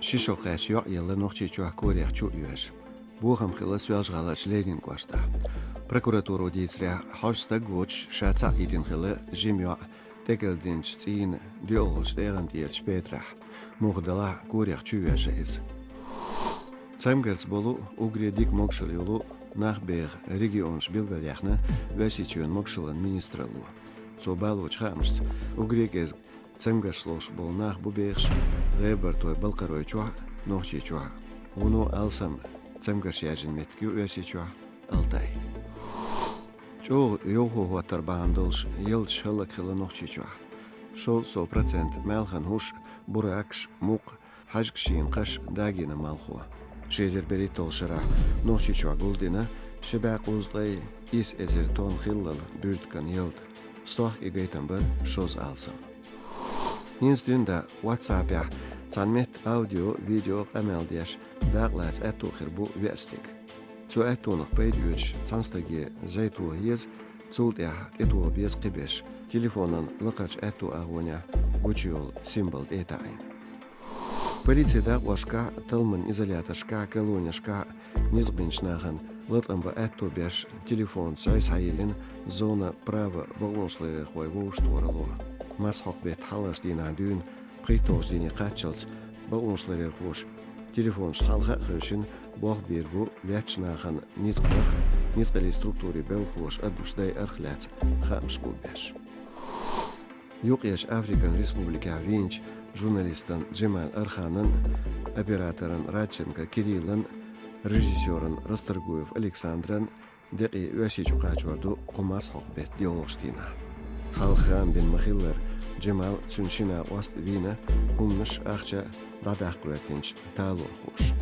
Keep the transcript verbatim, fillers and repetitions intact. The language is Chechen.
Ши шо кхаьчча йоӀ елла Нохчийчохь, Корех чу а йоьжна. Бохам хилла Соьлжа-ГӀаларчу Ленин кӀоштахь. Прокуратуро дийцарехь, хьожа стаг воцуш, ша цхьаъ йитина хилла жима йоӀ тӀекӀел динчу цӀийнан доьалгӀачу тӀегӀан тӀерачу петарехь. Муха делахь а, Корех чу йоьжна иза. Цамгарца болу, уггаре дика могушалла йолу, нах беха регионаш билгалъяьхна Оьрсийчоьнан могушаллин министралло. Цо балочу хаамашца, уггаре кӀезиг цамгарш ловш болу нах бу бехаш ГӀебартой-Балкхаройчохь а, Нохчийчохь а. Вуно алсам цамгарш яьржина меттиг ю Оьрсийчохь Алтай. ЧӀогӀа йовхо хӀоттар бахьана долуш ялташ хӀаллак хилла Нохчийчохь. Шовзткъа сов процент маьлхан хӀуш, буракаш, мукх, хьаьжкӀашийн кхаш дагийна малхо. Ши эзар берхӀитталгӀачу шарахь Нохчийчохь гулдина ши бӀе кхузткъе исс эзар тонна хиллал буьртиган ялта. Стохка и гайтам бара шозза алсам. ХӀинца дуьйна WhatsApp-ехь цхьана метта аудио, видео къамел деш, дакъалаца аьтту хир бу веа стаг. Цу аьттонах пайда оьцуш цхьана стаге зӀе тоха еза, цул тӀаьхьа тӀетоха беза кхиберш, телефонан лакхарчу аьтту агӀонехь гучуйолу символ тӀе а таӀийна. Полицин дакъошкахь а, талламан изоляторшкахь а, колонешкахь а ницкъ бинчу нахана латкъам бан аьтту беш, телефонца зӀе схьайиллина зона «Право» бакъонашларъярхой вовшахтохаралло. Марсхьокху беттан хьалхарчу дийнахь дуьйна, пхийтталгӀачу дийне кхаччалц, бакъонашларъярхоша телефонашна хьалха а хевшина, болх бийр бу лаьттачу нахана ницкъ бан, ницкъаллин структурийн белхалоша адамаш дайарх лаьцна хаамаш гулбеш. Юккъерчу Африкан Республикехь вийначу журналистан Джемаль Арханан, операторан Радченко Кириллан, режиссеран Расторгуев Александран декъий Оьрсийчу кхачор ду кху марсхьокху беттан доьалгӀачу дийнахь. Хьалха хаам бина ма-хиллара, Джемал, цуьнан шина накъост а вийна, хӀуманаш, ахча дӀадаккха гӀоьртинчу талорхоша.